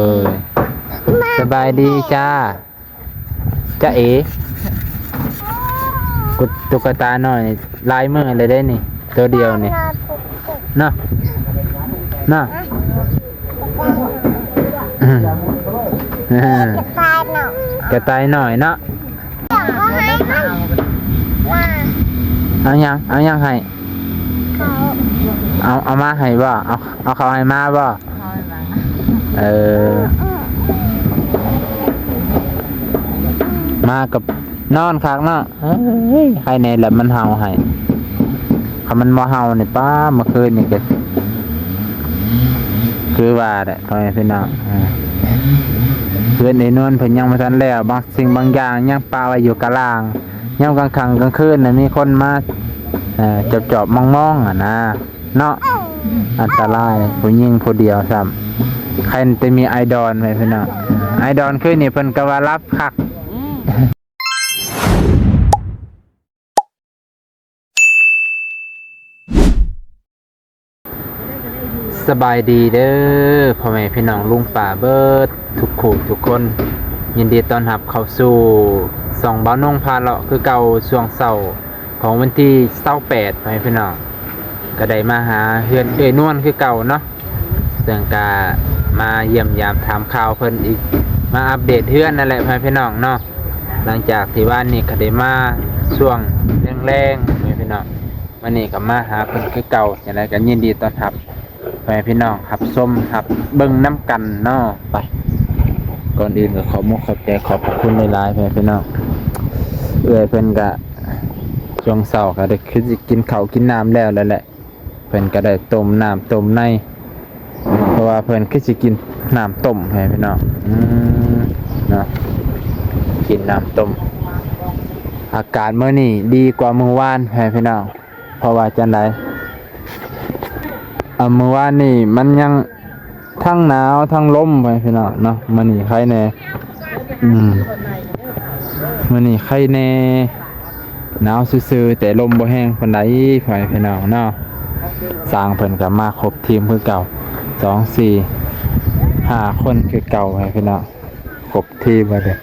ເອີ ສະບາຍດີຈ້າ ຈ໊ະເອ ຕຸກກະຕານ້ອຍນີ້ຫຼາຍມື້ແລ້ວເດ້ນີ້ ໂຕດຽວນີ້ເນາະ ເນາະ ອືມ ກະຕ່າຍນ້ອຍເນາະ ເອົາຫຍັງ ເອົາຫຍັງໃຫ້ ເອົາ ເອົາມາໃຫ້ບໍ່ ເອົາ ເອົາເຂົ້າໃຫ້ມາບໍ່? ເອີ ມາກັບນອນຄັກເນາະ ເອີຍ ໃຄແນ່ລະມັນເຫົ່າໃຫ້ ຄັນມັນບໍ່ເຫົ່ານີ້ ປ້າ ເມື່ອຄືນນີ້ກໍຄືວ່າແຫຼະ ພໍ່ແມ່ພີ່ນ້ອງ ເອີ ເຮືອນເອື້ອຍນວນເພິ່ນຍັງບໍ່ທັນແລ້ວ ບາງສິ່ງບາງຢ່າງຍັງປະໄວ້ຢູ່ກະລາງ ຍາມກາງຄ່ຳກາງຄືນນະ ມີຄົນມາ ເອີ ຈອບໆມອງໆຫັ້ນນະ ເນາະ ອັນຕະລາຍ ຜູ້ຍິງຜູ້ດຽວຊ້ຳ ໃຄແຕ່ມີອ້າຍດອນໄວ້ພີ່ນ້ອງ ອ້າຍດອນຄືນນີ້ເພິ່ນກໍວ່າຫຼັບຄັກ ສະບາຍດີເດີ ພໍ່ແມ່ພີ່ນ້ອງລຸງປ້າເບິດທຸກຄູ່ທຸກຄົນ ຍິນດີຕ້ອນຮັບເຂົ້າສູ່ຊ່ອງບ່າວນົງພາເລາະຄືເກົ່າ ຊ່ວງເຊົ້າ ຂອງວັນທີຊາວແປດ ພໍ່ແມ່ພີ່ນ້ອງ ກໍໄດ້ມາຫາເຮືອນເອື້ອຍນວນຄືເກົ່າເນາະ ເຊິ່ງກະມາຢ້ຽມຢາມຖາມຂ່າວເພິ່ນອີກ ມາອັບເດດເຮືອນນັ້ນແຫຼະ ພໍ່ແມ່ພີ່ນ້ອງເນາະ ຫຼັງຈາກທີ່ວານນີ້ກໍໄດ້ມາຊ່ວງແລງໆ ພໍ່ແມ່ພີ່ນ້ອງ ມື້ນີ້ກໍມາຫາເພິ່ນຄືເກົ່າ ຈັ່ງໃດກໍຍິນດີຕ້ອນຮັບ ໃຫ້ພີ່ນ້ອງຮັບຊົມຮັບເບິ່ງນຳກັນເນາະ ໄປ ກ່ອນອື່ນກໍຂອບມຸກຂອບໃຈຂອບພະຄຸນຫຼາຍໆ ໃຫ້ພີ່ນ້ອງ ເອື້ອຍເພິ່ນກະຊ່ວງເຊົ້າກໍໄດ້ຄືຊິກິນເຂົ້າກິນນ້ຳແລ້ວແລ້ວແຫຼະ ເພິ່ນກໍໄດ້ຕົ້ມນ້ຳຕົ້ມໃນ ເພາະວ່າເພິ່ນຄືຊິກິນນ້ຳຕົ້ມ ໃຫ້ພີ່ນ້ອງ ອືມ ເນາະ ກິນນ້ຳຕົ້ມ ອາກາດມື້ນີ້ດີກວ່າມື້ວານ ໃຫ້ພີ່ນ້ອງ ເພາະວ່າຈັ່ງໃດ ອາ ມື້ວານນີ້ມັນຍັງທັງໜາວທັງລົມໄປພີ່ນ້ອງເນາະ ມື້ນີ້ໄຄແດ່ ອືມ ມື້ນີ້ໄຄແດ່ ໜາວຊື່ໆ ແຕ່ລົມບໍ່ແຮງປານໃດ ພໍ່ແມ່ພີ່ນ້ອງເນາະ ຊ່າງເພິ່ນກໍມາຄົບທີມຄືເກົ່າ ສອງ ສີ່ ຫ້າຄົນຄືເກົ່າ ພໍ່ແມ່ພີ່ນ້ອງ ຄົບທີມວ່າເດ້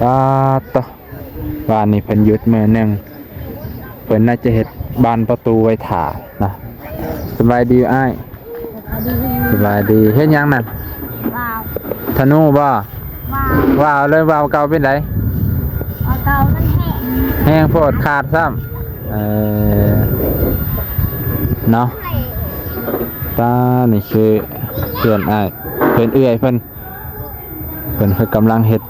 ປາດໂຕ ວານນີ້ເພິ່ນຢຸດມື້ໜຶ່ງ ເພິ່ນໜ້າຈະເຮັດບານປະຕູໄວ້ຖ້ານະ. ສະບາຍດີອ້າຍ. ສະບາຍດີ. ເຮັດຫຍັງນັ້ນ? ວ່າວ. ທະນູບໍ່? ວ່າວ. ວ່າວເລີຍ. ວ່າວເກົ່າເປັນໃດ? ວ່າວເກົ່າມັນແຮງ. ແຮງໂພດຂາດຊ້ຳ. ເອີ ເນາະ. ຕາ ນີ້ຄືເພື່ອນອ້າຍ ເພື່ອນເອື້ອຍເພິ່ນ. ເພິ່ນກຳລັງເຮັດ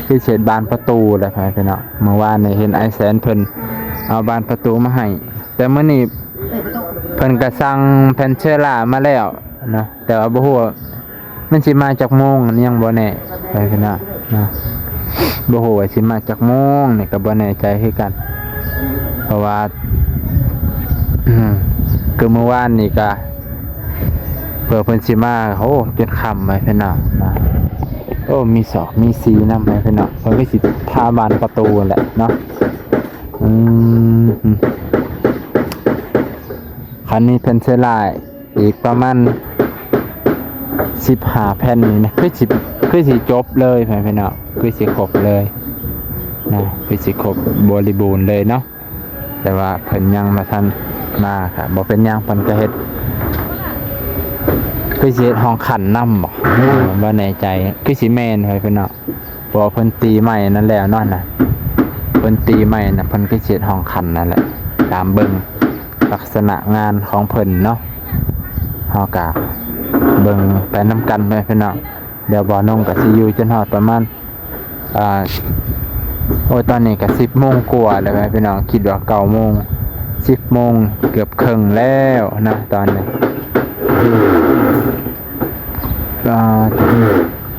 ຄືຊິເຮັດບານປະຕູແຫຼະ ພໍ່ແມ່ພີ່ນ້ອງ. ມື້ວານນີ້ເຫັນອ້າຍແສນເພິ່ນເອົາບານປະຕູມາໃຫ້ ແຕ່ມື້ນີ້ເພິ່ນກະສັ່ງແຜ່ນເຊີລາມາແລ້ວເນາະ ແຕ່ວ່າບໍ່ຮູ້ວ່າມັນຊິມາຈັກໂມງ ອັນນີ້ຍັງບໍ່ແນ່ ພໍ່ແມ່ພີ່ນ້ອງເນາະ. ບໍ່ຮູ້ວ່າຊິມາຈັກໂມງນີ້ກະບໍ່ແນ່ໃຈຄືກັນ ເພາະວ່າ ອືມ ຄືມື້ວານນີ້ກະ ເພື່ອເພິ່ນຊິມາ ໂອ້ ຈົນຄ່ຳໄປພີ່ນ້ອງນະ. ໂອ້ ມີສອກມີສີນຳໄປພີ່ນ້ອງ. ເພິ່ນກໍຊິທາບານປະຕູແຫຼະເນາະ. ອືມ ຄັນມີແຜ່ນເຊີລາອີກປະມານສິບຫ້າແຜ່ນນີ້ນະ ຄືຊິ ຄືຊິຈົບເລີຍພີ່ນ້ອງ ຄືຊິຄົບເລີຍນະ ຄືຊິຄົບບໍລິບູນເລີຍເນາະ. ແຕ່ວ່າເພິ່ນຍັງບໍ່ທັນມາ ກະບໍ່ເປັນຫຍັງ ເພິ່ນກະເຮັດ ຄືຊິເຮັດຫ້ອງຂັ້ນນຳບໍ ບໍ່ແນ່ໃຈ ຄືຊິແມ່ນໄປພີ່ນ້ອງ. ເພາະວ່າເພິ່ນຕີໄມ້ນັ້ນແລ້ວເນາະນະ ເພິ່ນຕີໄມ້ນະ ເພິ່ນຄືຊິເຮັດຫ້ອງຂັ້ນນັ້ນແຫຼະ ຕາມເບິ່ງລັກສະນະງານຂອງເພິ່ນເນາະ. ເຮົາກະເບິ່ງໄປນຳກັນໄປພີ່ນ້ອງ. ດຽວບ່າວນົງກໍຊິຢູ່ຈົນຮອດປະມານ ອ່າ ໂອ້ຍ ຕອນນີ້ກໍສິບໂມງກວ່າແລ້ວແມ່ພີ່ນ້ອງ. ຄິດວ່າເກົ້າໂມງ ສິບໂມງເກືອບເຄິ່ງແລ້ວນະຕອນນີ້. ອ່າ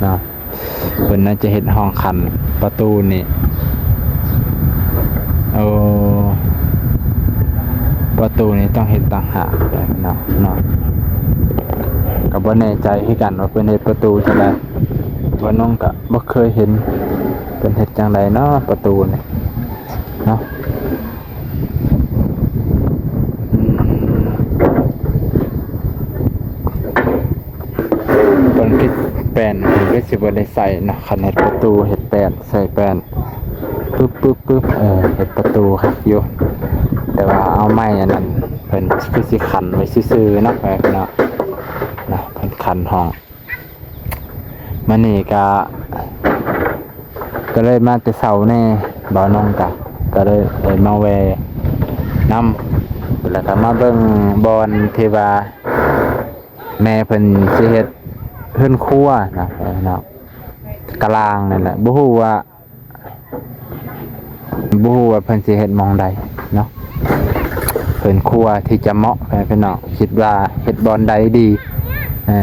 ເນາະ ເພິ່ນໜ້າຈະເຮັດຫ້ອງຂັ້ນປະຕູນີ້. ໂອ້ ປະຕູນີ້ຕ້ອງເຮັດຕ່າງຫາກເນາະ ເນາະ. ກໍບໍ່ແນ່ໃຈຄືກັນວ່າເພິ່ນເຮັດປະຕູຈັ່ງໃດ ບ່າວນົງກໍບໍ່ເຄີຍເຫັນເພິ່ນເຮັດຈັ່ງໃດເນາະ ປະຕູນີ້ເນາະ. ອືມ ເພິ່ນຜິດແປນ ຄືຊິບໍ່ໄດ້ໃສ່ເນາະ ຄັນເຮັດປະຕູ ເຮັດແປ້ນ ໃສ່ແປ້ນ ປຶບໆໆ ເອີ ເຮັດປະຕູຄັກຢູ່ ແຕ່ວ່າເອົາໄມ້ອັນນັ້ນ ເພິ່ນຄືຊິຂັນໄວ້ຊື່ໆເນາະ ເອີ ເນາະ ເນາະ ເພິ່ນຂັນຫ້ອງ. ມື້ນີ້ກະ ກະເລີຍມາແຕ່ເຊົ້າແດ່ ບ່າວນົງກະ ກະເລີຍໄດ້ມາແວ່ນຳ ແລ້ວກະມາເບິ່ງບ່ອນທີ່ວ່າ ແມ່ເພິ່ນຊິເຮັດເຮືອນຄົວນະ ເນາະ ກະລາງນັ້ນແຫຼະ ບໍ່ຮູ້ວ່າ ບໍ່ຮູ້ວ່າເພິ່ນຊິເຮັດໝ່ອງໃດເນາະ ເຮືອນຄົວທີ່ຈະເໝາະ ພີ່ນ້ອງ ຄິດວ່າເຮັດບ່ອນໃດດີ ເອີ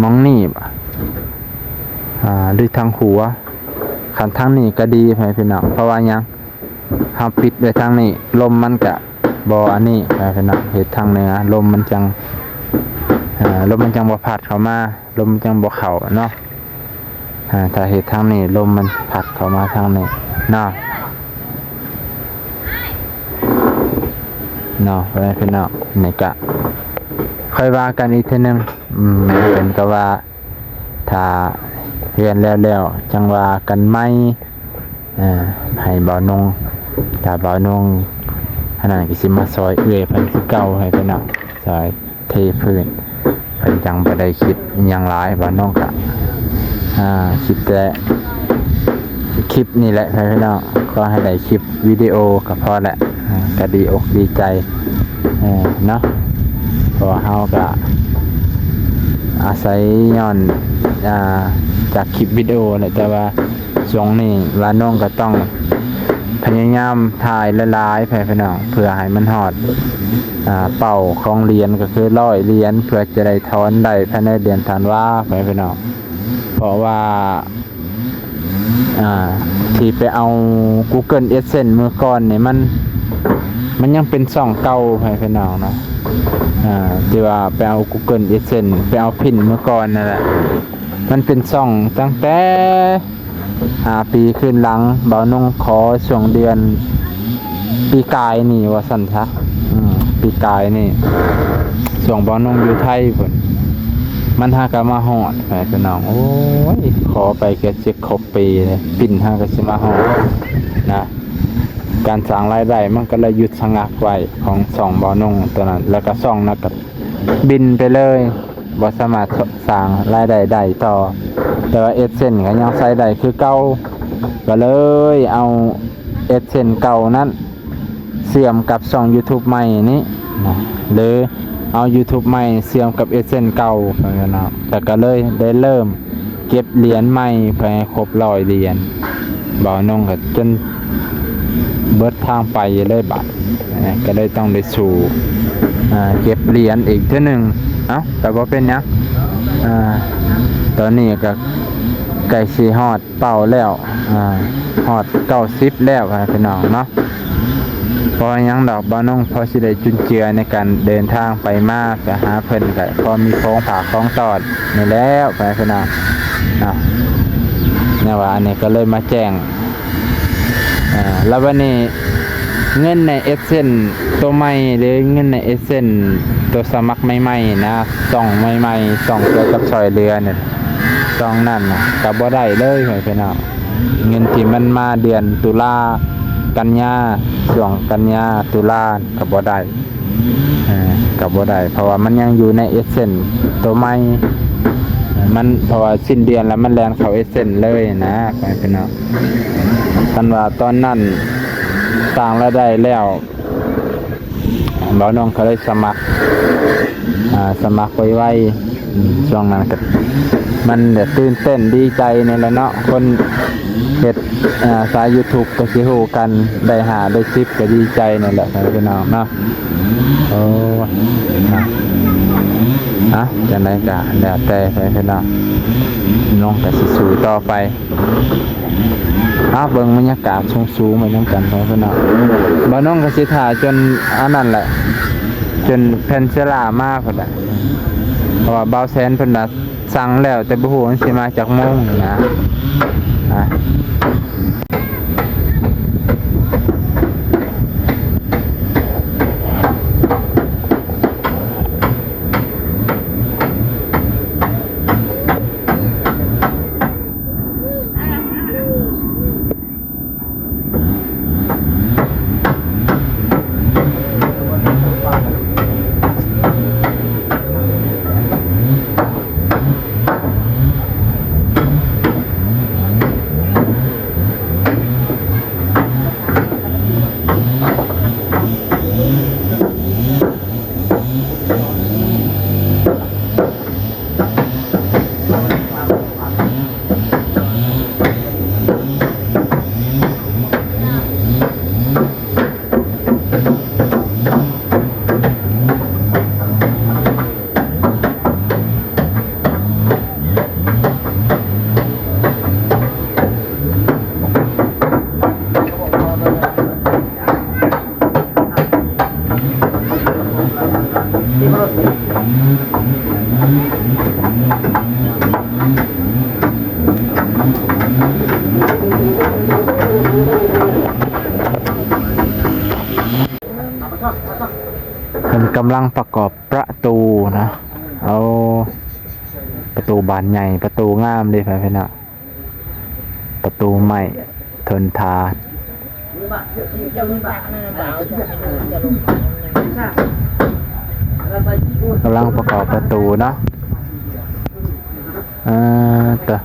ໝ່ອງນີ້ບໍ ອາ ຫຼືທາງຫົວ ຄັນທາງນີ້ກະດີ ພີ່ນ້ອງ ເພາະວ່າຫຍັງ ເຮົາປິດໄວ້ທາງນີ້ ລົມມັນກະບໍ່ອັນນີ້ ພີ່ນ້ອງ ເຮັດທາງເໜືອ ລົມມັນຈັ່ງ ເອີ ລົມມັນຈັ່ງບໍ່ພັດເຂົ້າມາ ລົມມັນຈັ່ງບໍ່ເຂົ້າເນາະ ເອີ ຖ້າເຮັດທາງນີ້ ລົມມັນພັດເຂົ້າມາທາງນີ້ເນາະ ເນາະ ພີ່ນ້ອງ ນີ້ກະຄ່ອຍວ່າກັນອີກເທື່ອໜຶ່ງ ອືມ ເພິ່ນກະວ່າ ຖ້າເຮືອນແລ້ວໆ ຈັ່ງວ່າກັນໃໝ່ ເອີ ໃຫ້ບ່າວນົງ ຖ້າບ່າວນົງ ອັນນັ້ນກະຊິມາຊ່ອຍເອື້ອຍເພິ່ນຄືເກົ່າ ໃຫ້ເພິ່ນເນາະ ຊ່ອຍເທພື້ນ ເພິ່ນຈັ່ງບໍ່ໄດ້ຄິດຫຍັງຫຼາຍ ບ່າວນົງກະ ອາ ຄິດແຕ່ ຄລິບນີ້ແຫຼະ ພີ່ນ້ອງ ຂໍໃຫ້ໄດ້ຄລິບວິດີໂອກະພໍແຫຼະ ກະດີອົກດີໃຈ ເອີ ເນາະ ເພາະວ່າເຮົາກະອາໄສຍ້ອນ ອາ ຈາກຄລິບວິດີໂອແຫຼະ ແຕ່ວ່າຊ່ວງນີ້ບ່າວນົງກະຕ້ອງພະຍາຍາມຖ່າຍຫຼາຍໆ ພີ່ນ້ອງ ເພື່ອໃຫ້ມັນຮອດ ອາ ເປົ້າຂອງຫຼຽນ ກະຄືຮ້ອຍຫຼຽນ ເພື່ອຈະໄດ້ຖອນໄດ້ພາຍໃນເດືອນທັນວາ ພີ່ນ້ອງ ເພາະວ່າ ອ່າ ທີ່ໄປເອົາ Google AdSense ມື້ກ່ອນນີ້ ມັນ ມັນຍັງເປັນຊ່ອງເກົ່າໃຫ້ພີ່ນ້ອງເນາະ ອ່າ ທີ່ວ່າໄປເອົາ Google AdSense ໄປເອົາພິນມື້ກ່ອນນັ້ນແຫຼະ ມັນເປັນຊ່ອງຕັ້ງແຕ່ຫ້າປີຄືນຫຼັງ ບ່າວນົງຂໍຊ່ວງເດືອນ ປີກາຍນີ້ວ່າຊັ້ນຊະ ອືມ ປີກາຍນີ້ ຊ່ວງບ່າວນົງຢູ່ໄທພຸ້ນ ມັນຫາກະມາຮອດ ແມ່ພີ່ນ້ອງ ໂອ້ຍ ຂໍໄປກະຊິຄົບປີເລີຍ ປິ່ນຫາກະຊິມາຮອດນະ ການສ້າງລາຍໄດ້ມັນກະເລີຍຢຸດສະງັກໄວ້ຂອງຊ່ອງບ່າວນົງຕອນນັ້ນ ແລ້ວກະຊ່ອງນັ້ນກະບິນໄປເລີຍ ບໍ່ສາມາດ ສ້າງລາຍໄດ້ໄດ້ຕໍ່ ແຕ່ວ່າ AdSense ກະຍັງໃຊ້ໄດ້ຄືເກົ່າ ກະເລີຍເອົາ AdSense ເກົ່ານັ້ນເຊື່ອມກັບຊ່ອງ YouTube ໃໝ່ນີ້ນະ ຫຼືເອົາ YouTube ໃໝ່ເຊື່ອມກັບ AdSense ເກົ່າ ແລ້ວກະເລີຍໄດ້ເລີ່ມເກັບຫຼຽນໃໝ່ເພື່ອໃຫ້ຄົບຮ້ອຍຫຼຽນ ບ່າວນົງກະຈົນເບິດທາງໄປເລີຍບາດ ກະເລີຍຕ້ອງໄດ້ສູ້ ອ່າ ເກັບຫຼຽນອີກເທື່ອໜຶ່ງ ເອົ້າ ກະບໍ່ເປັນຫຍັງ ອ່າ ຕອນນີ້ກະໃກ້ຊິຮອດເປົ້າແລ້ວ ອ່າ ຮອດເກົ້າສິບແລ້ວ ພີ່ນ້ອງເນາະ ບໍ່ຫຍັງດອກ ບ່າວນົງພໍຊິໄດ້ຈຸນເຈືອໃນການເດີນທາງໄປມາ ໄປຫາເພິ່ນ ກະພໍມີຂອງຝາກຂອງຕ້ອນນີ້ແລ້ວ ພີ່ນ້ອງເນາະ ແນວວ່າອັນນີ້ກະເລີຍມາແຈ້ງ ອ່າ ແລ້ວບັດນີ້ເງິນໃນ AdSense ໂຕໃໝ່ ຫຼືເງິນໃນ AdSense ໂຕສະໝັກໃໝ່ໆນະ ຊ່ອງໃໝ່ໆ ຊ່ອງກ່ຽວກັບຊ່ອຍເຫຼືອນັ້ນ ຊ່ອງນັ້ນນະກະບໍ່ໄດ້ເລີຍ ພີ່ນ້ອງ ເງິນທີ່ມັນມາເດືອນຕຸລາ ກັນຍາ ຊ່ວງກັນຍາ ຕຸລາກະບໍ່ໄດ້ ເອີ ກະບໍ່ໄດ້ ເພາະວ່າມັນຍັງຢູ່ໃນ AdSense ໂຕໃໝ່ ມັນ ເພາະວ່າສິ້ນເດືອນແລ້ວມັນແລ່ນເຂົ້າ AdSense ເລີຍນະ ພໍ່ແມ່ພີ່ນ້ອງ ຄັນວ່າຕອນນັ້ນສ້າງລາຍໄດ້ແລ້ວ ບ່າວນົງກະເລີຍສະໝັກ ອ່າ ສະໝັກໄວໆ ອືມ ຊ່ວງນັ້ນກະ ມັນແບບຕື່ນເຕັ້ນດີໃຈນີ້ແຫຼະເນາະ ຄົນເຮັດ ອ່າ ສາຍ YouTube ກະຊິຮູ້ກັນ ໄດ້ຫ້າໄດ້ສິບກະດີໃຈນີ້ແຫຼະ ພໍ່ແມ່ພີ່ນ້ອງເນາະ ໂອ້ຍ ນະ ອ່ະ ຈັ່ງໃດກະແລ້ວແຕ່ ພໍ່ແມ່ພີ່ນ້ອງ ນ້ອງກະຊິສູ້ຕໍ່ໄປ. ເອົາ ເບິ່ງບັນຍາກາດສູງໆໄປນຳກັນ ພໍ່ແມ່ພີ່ນ້ອງ ບ່າວນົງກະຊິຖ້າຈົນອັນນັ້ນແຫຼະ ຈົນແຜ່ນເຊື້ອລາມາພຸ້ນແຫຼະ ເພາະວ່າບ່າວແສນເພິ່ນວ່າສັ່ງແລ້ວ ແຕ່ບໍ່ຮູ້ມັນຊິມາຈັກໂມງນະ ອ່າ. ກຳລັງປະກອບປະຕູນະ. ໂອ້ ປະຕູບານໃຫຍ່ ປະຕູງາມເດ້ ພີ່ນ້ອງ. ປະຕູໄມ້ທົນທາ ກຳລັງປະກອບປະຕູເນາະ. ເອີ ຕະ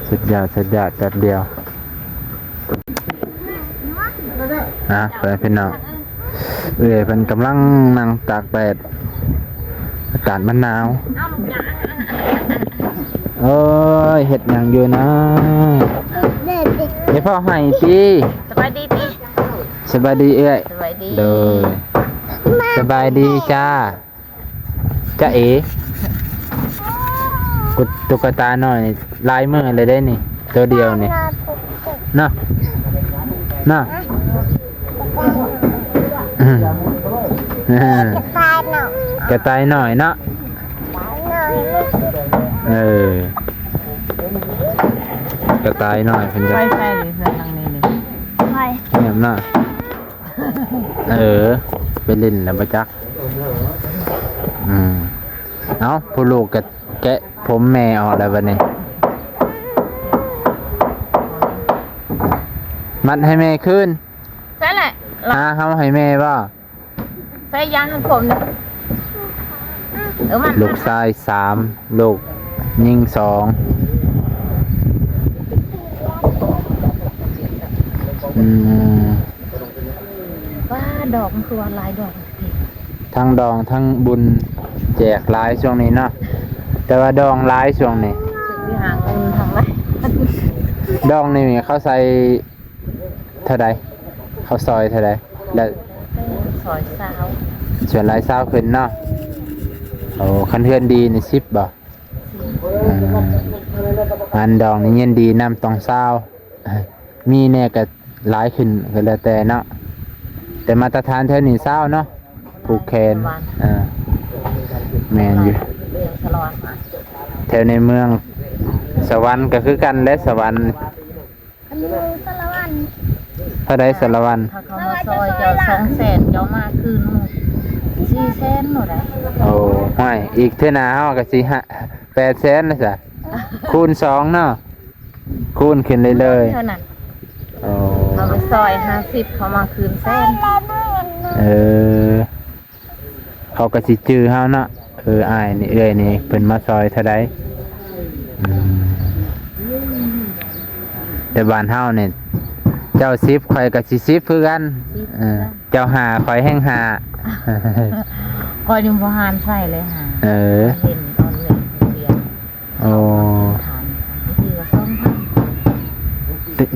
ສຸດຍອດ ສຸດຍອດ ແປັບດຽວ. ອ່ະ ເພື່ອນພີ່ນ້ອງ ເອື້ອຍເພິ່ນກຳລັງນັ່ງຕາກແດດ ອາກາດມັນໜາວ. ໂອ້ຍ ເຮັດຫຍັງຢູ່ນະ? ຢ່າຟ້າວໃຫ້ຕິ. ສະບາຍດີຕິ. ສະບາຍດີເອື້ອຍ. ສະບາຍດີ. ໂດຍ ສະບາຍດີຈ້າ. ຈ໊ະເອ ຕຸກກະຕານ້ອຍຫຼາຍມື້ແລ້ວເດ້ນີ້ ໂຕດຽວນີ້ເນາະ ເນາະ. ອືມ ກະຕ່າຍນ້ອຍ ກະຕ່າຍນ້ອຍເນາະ. ເອີ ກະຕ່າຍນ້ອຍເພິ່ນຈະ ໄຟໃສ່ເຮືອນຫຼັງນີ້ນີ້ ໄຟ ງຽບເນາະ. ເອີ ໄປຫຼິ້ນແລ້ວບໍ່ຈັກ. ອືມ ເອົ້າ ຜູ້ລູກກະແກະຜົມແມ່ອອກແລ້ວບັດນີ້ ມັດໃຫ້ແມ່ຄືນ. ໃຊ່ແຫຼະ ຫາເຮົາໃຫ້ແມ່ບໍ່? ໃສ່ຢາຫັດຜົມນີ້. ເອີ ມັນ ລູກຊາຍສາມ ລູກຍິງສອງ. ອືມ ວ້າ ດອກມັນຄືວ່າຫຼາຍດອກ ທັງດອງທັງບຸນ ແຈກຫຼາຍຊ່ວງນີ້ເນາະ. ແຕ່ວ່າດອງຫຼາຍຊ່ວງນີ້ ຊິຫາເງິນທາງໃດ. ດອງນີ້ເຂົາໃສ່ເທົ່າໃດ? ເຂົາຊອຍເທົ່າໃດ? ແລ້ວ ຊອຍຊາວ ສ່ວນຫຼາຍຊາວຂຶ້ນເນາະ. ໂອ້ ຄັນເຮືອນດີນີ້ສິບບໍ່? ອືມ ອັນດອງນີ້ຍິນດີນຳ ຕ້ອງຊາວ. ມີແດ່ກະຫຼາຍຂຶ້ນ ກະແລ້ວແຕ່ເນາະ. ແຕ່ມາດຕະຖານແຖວນີ້ຊາວເນາະ ຜູກແຂນ. ເອີ ແມ່ນຢູ່. ແຖວໃນເມືອງສະຫວັນກະຄືກັນແຫຼະ ສະຫວັນ. ອັນຢູ່ສາລະວັນ ເທົ່າໃດສາລະວັນ? ຖ້າເຂົາມາຊອຍເຈົ້າສອງແສນ ເຈົ້າມາຄືນສີ່ແສນໂລດ. ໂອ້ ຫ້ວຍ ອີກເທື່ອໜ້າເຮົາກະຊິ ແປດແສນແລ້ວຊະ ຄູນສອງເນາະ. ຄູນຂຶ້ນເລື້ອຍໆ ເທົ່ານັ້ນ. ໂອ້ ເຮົາໄປຊອຍຫ້າສິບ ເຂົາມາຄືນແສນ. ເອີ ເຂົາກະຊິຈື່ເຮົາເນາະ. ເອີ ອ້າຍນີ້ ເອື້ອຍນີ້ ເພິ່ນມາຊອຍເທົ່າໃດ? ອືມ ແຕ່ບ້ານເຮົານີ້ ເຈົ້າສິບ ຂ້ອຍກະຊິສິບຄືກັນ. ເອີ ເຈົ້າຫ້າ ຂ້ອຍແຮ່ງຫ້າ. ຂ້ອຍຍັງບໍ່ຫານໃສ່ເລີຍຫ້າ. ເອີ ເຫັນຕອນເຫຼັ້ນໂຮງຮຽນ. ໂອ້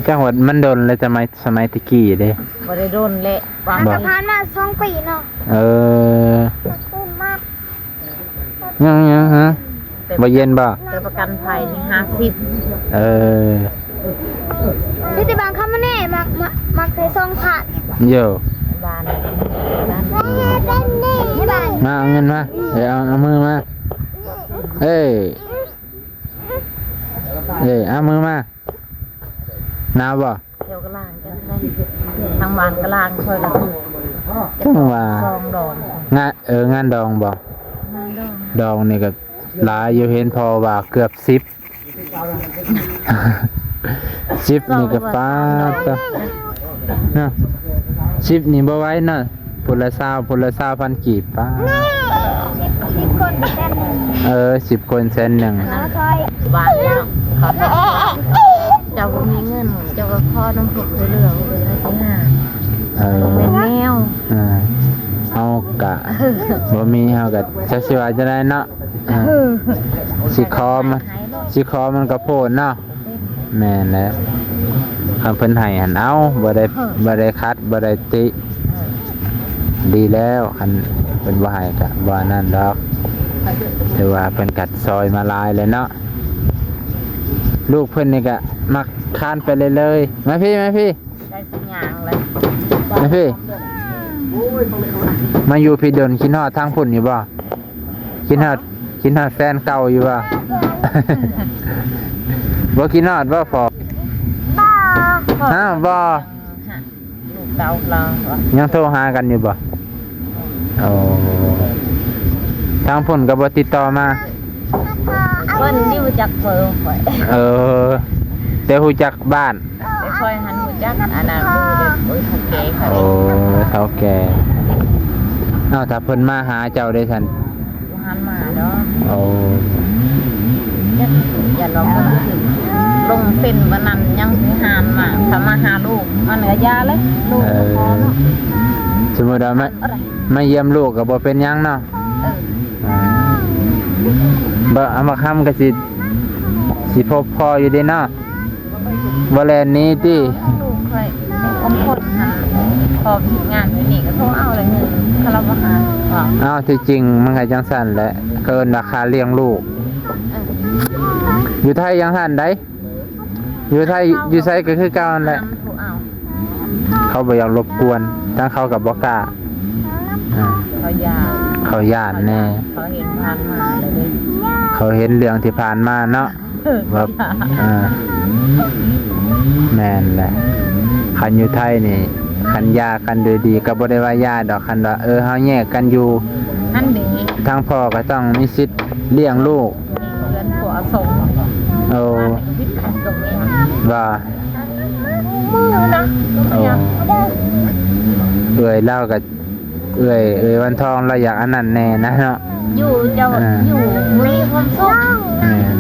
ຈັກວ່າມັນດົນແລ້ວ ສະໄໝ ສະໄໝແຕ່ກີ້ເດ້. ບໍ່ໄດ້ດົນແຫຼະ ວ່າ ບໍ່ ຜ່ານມາສອງປີເນາະ. ເອີ ຍັງ ຍັງ ຮະ ບໍ່ເຢັນບໍ່? ແຕ່ປະກັນໄພນີ້ຫ້າສິບ. ເອີ ມີແຕ່ບາງຄຳມາແນ່ ມັກ ມັກ ມັກໃສ່ສອງພັນ. ໂຢ ບ້ານ ມາເອົາເງິນມາ. ເອີ ເອົາ ເອົາມືມາ. ເອີ ເອີ ເອົາມືມາ. ໜາວບໍ່? ແຖວກະລາງກັນ ທາງບ້ານກະລາງຂ້ອຍກະຖືກ ຈັ່ງວ່າ ສອງດອງ. ງານ ເອີ ງານດອງບໍ່? ງານດອງ ດອງນີ້ກະຫຼາຍຢູ່ ເຫັນພໍ່ວ່າເກືອບສິບ. ສິບນີ້ກະປາດເນາະ ສິບນີ້ບໍ່ໄຫວເນາະ. ຜູ້ລະຊາວ ຜູ້ລະຊາວພັນກີບ ປາດ. ສິບ ສິບຄົນແສນໜຶ່ງ. ເອີ ສິບຄົນແສນໜຶ່ງ. ເຂົາຊ່ອຍ ບ້ານເນາະ ເຂົາ ເຈົ້າບໍ່ມີເງິນ ເຈົ້າກະຂໍນຳພວກເຫຼືອ ເພິ່ນກະຊິໃຫ້. ເອີ ເປັນແນວ ເອີ ເຮົາກະບໍ່ມີ ເຮົາກະຈັກຊິວ່າຈັ່ງໃດເນາະ. ເອີ ຊິຂໍມັນ ຊິຂໍມັນກະໂພດເນາະ. ແມ່ນແຫຼະ ຄັນເພິ່ນໃຫ້ຫັ້ນເອົາ ບໍ່ໄດ້ ບໍ່ໄດ້ຂັດ ບໍ່ໄດ້ຕິ. ດີແລ້ວ ຄັນເພິ່ນບໍ່ໃຫ້ກະບໍ່ອັນນັ້ນດອກ. ຖືວ່າເພິ່ນກະຊອຍມາຫຼາຍແລ້ວເນາະ. ລູກເພິ່ນນີ້ກະມັກຄານໄປເລີຍໆ. ມາພີ້ ມາພີ້ ໄດ້ຊິຍ່າງແລ້ວ ມາພີ້. ມາຢູ່ພີ້ດົນ ຄິດຮອດທາງພຸ້ນຢູ່ບໍ່? ຄິດຮອດ ຄິດຮອດແຟນເກົ່າຢູ່ບໍ່? ບໍ່ຄິດຮອດບໍ່ພໍ? ບໍ່. ຮະ ບໍ່? ລູກເກົ່າລາວ ຍັງໂທຫາກັນຢູ່ບໍ່? ໂອ້ ທາງພຸ້ນກໍບໍ່ຕິດຕໍ່ມາ? ເພິ່ນບໍ່ຮູ້ຈັກເບີຂ້ອຍ. ເອີ ແຕ່ຮູ້ຈັກບ້ານ. ແຕ່ຂ້ອຍຫັ້ນຮູ້ຈັກອັນນັ້ນ ໂອ້ຍ ເຖົ້າແກ່ເຂົາ. ໂອ້ ເຖົ້າແກ່. ເອົ້າ ຖ້າເພິ່ນມາຫາເຈົ້າເດ້ຊັ້ນ? ບໍ່ທັນມາດອກ. ໂອ້ ຢ້ານວ່າເພິ່ນລົງເຊັນປານນັ້ນຍັງຊິຫານມາ. ຖ້າມາຫາລູກມັນກໍຢ່າເລີຍ ລູກ. ເອີ ບໍ່ພໍເນາະ. ສົມມຸດວ່າມາ ມາຢ້ຽມລູກກໍບໍ່ເປັນຫຍັງເນາະ. ເອີ ອ່າ ບໍ່ ເອົາ ບັກຄຳກໍຊິ ຊິພົບພໍຢູ່ເດ້ເນາະ. ບໍ່ແລ່ນໜີຕິ? ລູກຂ້ອຍ ບາງຄົນຫັ້ນ ພໍເຮັດງານຢູ່ນີ້ກໍໂທເອົາແຫຼະເງິນ ຄາລາວາຫາ. ອ້າວ ທີ່ຈິງມັນກໍຈັ່ງຊັ້ນແຫຼະ ເຂົາເອີ້ນວ່າຄ່າລ້ຽງລູກ. ເອີ ຢູ່ໄທຈັ່ງຊັ້ນໃດ໋ ຢູ່ໄທ ຢູ່ໃສກໍຄືເກົ່າຫັ້ນແຫຼະ. ໂທເອົາ ເຂົາບໍ່ຢາກລົບກວນ ທາງເຂົາກໍບໍ່ກ້າ. ອ່າ ເຂົາຢ້ານ ເຂົາຢ້ານແນ່ ເຂົາເຫັນຜ່ານມາແລ້ວເດ້ ເຂົາເຫັນເລື່ອງທີ່ຜ່ານມາເນາະ. ແບບ ເອີ ແມ່ນແຫຼະ ຄັນຢູ່ໄທນີ້ ຄັນຢ່າກັນໂດຍດີ ກໍບໍ່ໄດ້ວ່າຢ່າດອກ. ຄັນວ່າ ເອີ ເຮົາແຍກກັນຢູ່ ຫັ້ນເດ້ ທາງພໍ່ກໍຕ້ອງມີສິດລ້ຽງລູກ. ເຮືອນຜົວສົງ. ໂອ້ ວ່າ ມືນະ. ໂອ້ ເອື້ອຍລາວກໍ ເອື້ອຍ ເອື້ອຍວັນທອງລາວຢາກອັນນັ້ນແນ່ນະເນາະ. ຢູ່ເຈົ້າ ອ່າ ຢູ່ບໍ່ມີຄວາມສຸກ. ແມ່ນ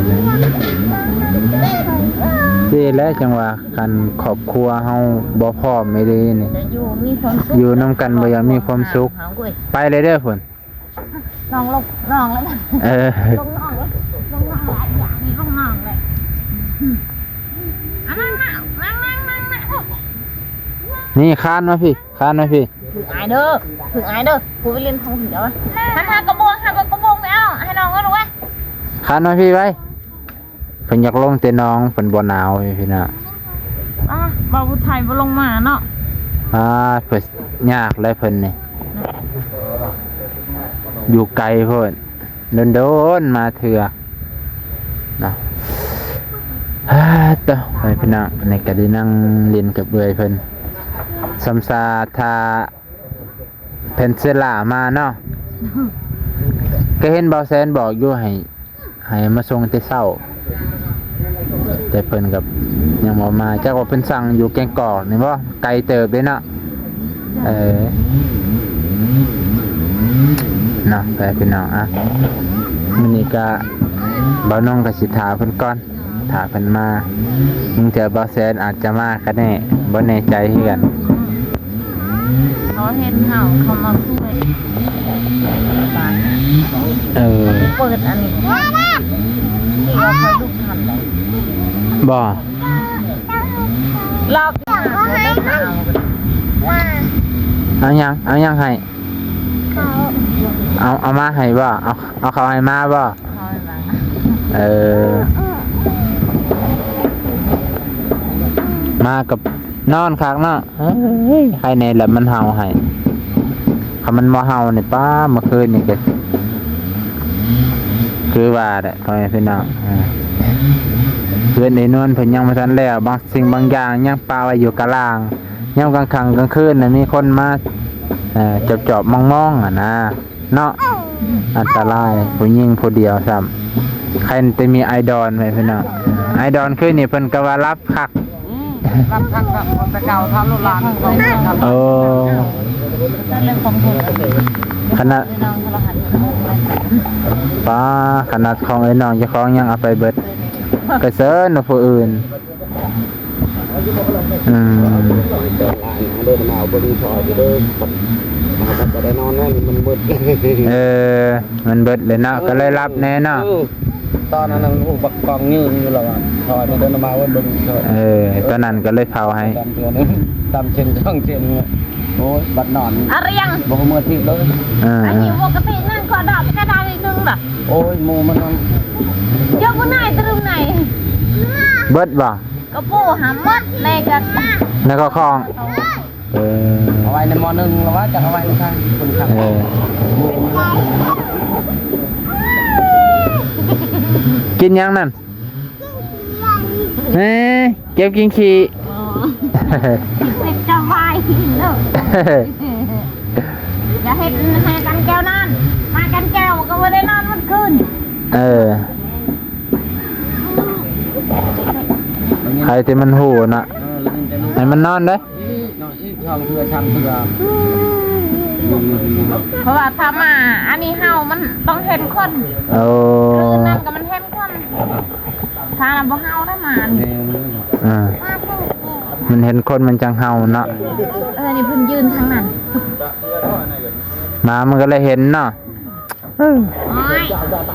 ນີ້ແຫຼະ ຈັ່ງວ່າຄັນຄອບຄົວເຮົາບໍ່ພ້ອມອີ່ຫຼີນີ້ ຢູ່ມີຄວາມສຸກ ຢູ່ນຳກັນບໍ່ຢາກມີຄວາມສຸກ. ໄປເລີຍເດີພຸ້ນ ນ້ອງລົງ ນ້ອງແລ້ວນະ. ເອີ ລົງນ້ອງ ລົງນ້ອງແລ້ວ ນີ້ລົງນ້ອງແລ້ວ. ອັນນັ້ນນະ ນັ່ງໆໆໆ. ນີ້ ຄານມາພີ້ ຄານມາພີ້. ເພິ່ງອາຍເດີ ເພິ່ງອາຍເດີ ຜູ້ໄປຫຼິ້ນທາງພຸ້ນເດີ. ຫາ ຫາກະບວງ ຫາກະບວງໄປເອົາໃຫ້ນ້ອງເອົາລູກເອີຍ. ຄານມາພີ້ໄວ້ ເພິ່ນຢາກລົງແຕ່ໜອງ ເພິ່ນບໍ່ໜາວພີ່ນ້ອງ. ອ້າ ບ່າວຜູ້ໄທບໍ່ລົງມາເນາະ. ອ່າ ເພິ່ນຍາກແຫຼະເພິ່ນນີ້ ຢູ່ໄກໂພດ ດົນໆມາເທື່ອເນາະ. ອາ ໂຕ ໄປພີ່ນ້ອງ ນີ້ກໍໄດ້ນັ່ງຫຼິ້ນກັບເອື້ອຍເພິ່ນ ສຳສາຖ້າແຜ່ນເຊລາມາເນາະ. ກໍເຫັນບ່າວແສນບອກຢູ່ໃຫ້ ໃຫ້ມາສົ່ງແຕ່ເຊົ້າ ແຕ່ເພິ່ນກໍຍັງບໍ່ມາ. ຈັກວ່າເພິ່ນສັ່ງຢູ່ແກ້ງກອກນີ້ບໍ່? ໄກເຕີບເດ້ເນາະ. ເອີ ເນາະ ໄປພີ່ນ້ອງ. ອ່ະ ມື້ນີ້ກະບ່າວນົງກໍຊິຖ້າເພິ່ນກ່ອນ ຖ້າເພິ່ນມາ. ບາງເທື່ອບ່າວແສນອາດຈະມາກໍແນ່ ບໍ່ແນ່ໃຈຄືກັນ. ເຂົາເຫັນເຮົາ ເຂົາມາຊ່ວຍ. ເອີ ເປີດອັນນີ້ ທີ່ວ່າເຂົາລຸກທັນໄດ໋. ບໍ່ ລອກ ເອົາຫຍັງ ເອົາຫຍັງໃຫ້? ເອົາ ເອົາມາໃຫ້ບໍ່? ເອົາ ເອົາເຂົ້າໃຫ້ມາບໍ່? ເຂົ້າໃຫ້ມາ. ເອີ ມາກັບນອນຄັກເນາະ. ເອີຍ ໃຄແນ່ລະມັນເຫົ່າໃຫ້ ຄັນມັນບໍ່ເຫົ່ານີ້ ປ້າ ເມື່ອຄືນນີ້ກໍຄືວ່າແຫຼະ ພໍ່ແມ່ພີ່ນ້ອງ. ເອີ ເຮືອນໄອ້ນວນເພິ່ນຍັງບໍ່ທັນແລ້ວ ບາງສິ່ງບາງຢ່າງຍັງປະໄວ້ຢູ່ກະລ່າງ. ຍາມກາງຄ່ຳກາງຄືນນະ ມີຄົນມາ ເອີ ຈອບໆມອງໆຫັ້ນນະເນາະ. ອັນຕະລາຍ ຜູ້ຍິງຜູ້ດຽວຊ້ຳ ໃຄແຕ່ມີອ້າຍດອນໄວ້ພີ່ນ້ອງ. ອ້າຍດອນຄືນນີ້ເພິ່ນກໍວ່າຫຼັບຄັກ ອືມ ຫຼັບຄັກ ແຕ່ເກົ່າເທົ່າລູກຫຼານຂອງເພິ່ນ. ໂອ້ ຂະໜາດ ປ້າ ຂະໜາດຂອງເອື້ອຍນ້ອງເຈົ້າຂອງຍັງເອົາໄປເບິດ ກະເຊີນວ່າຜູ້ອື່ນ. ອືມ ເດີນມາເບິ່ງຊອຍເດີ ເຮົາກໍໄດ້ນອນແລ້ວ ມັນມືດ. ເອີ ມັນເບິດເລີຍເນາະ ກໍເລີຍຫຼັບແນ່ເນາະ. ເອີ ຕອນນັ້ນ ໂອ້ ບັກກອງຍືນຢູ່ລະວ່າ ຊອຍເດີນມາເບິ່ງຊອຍ. ເອີ ຕອນນັ້ນກໍເລີຍເຜົາໃຫ້ ຕາມເທື່ອໜຶ່ງ ຕາມເສັ້ນສອງເສັ້ນ. ໂອ້ຍ ບັດນອນ ອາຣຽງ ບໍ່ເມືອທິບເລີຍ. ເອີ ອັນນີ້ປົກກະຕິນັ້ນກໍດັບ ກະດັບອີກໜຶ່ງລະ. ໂອ້ຍ ໝູ່ມັນນັ້ນ ເຈົ້າບໍ່ນາຍຕະລຶມໃນ ເບິດບໍ່? ກະປູຫາໝົດແລ້ວກະ ແລ້ວກໍຂອງ ເອີ ເອົາໄວ້ໃນໝໍ້ໜຶ່ງ ແລ້ວວ່າຈະເອົາໄວ້ໃນທາງ ເອີ ກິນຫຍັງນັ້ນ? ເອີ ເກັບກິນຂີ້. ອໍ ເປັນຈະວາຍເດີ. ຢ່າເຮັດໃຫ້ກັນແກ້ວນອນ ມາກັນແກ້ວກໍບໍ່ໄດ້ນອນໝົດຄືນ. ເອີ ໃຜທີ່ມັນຮູ້ນະ ເອີ ໃຫ້ມັນນອນເດ້. ເນາະ ອີກສອງເທື່ອສາມເທື່ອ ເພາະວ່າຖ້າມາອັນນີ້ເຮົາມັນຕ້ອງເຫັນຄົນ. ໂອ້ ຄືນນັ້ນກໍມັນເຫັນຄົນ ຖ້ານະບໍ່ເຮົາໄດ້ມານີ້. ອ່າ ມັນເຫັນຄົນມັນຈັ່ງເຮົາເນາະ. ເອີ ນີ້ເພິ່ນຢືນທາງນັ້ນ ໝາມັນກໍເລີຍເຫັນເນາະ. ໂອ້ຍ.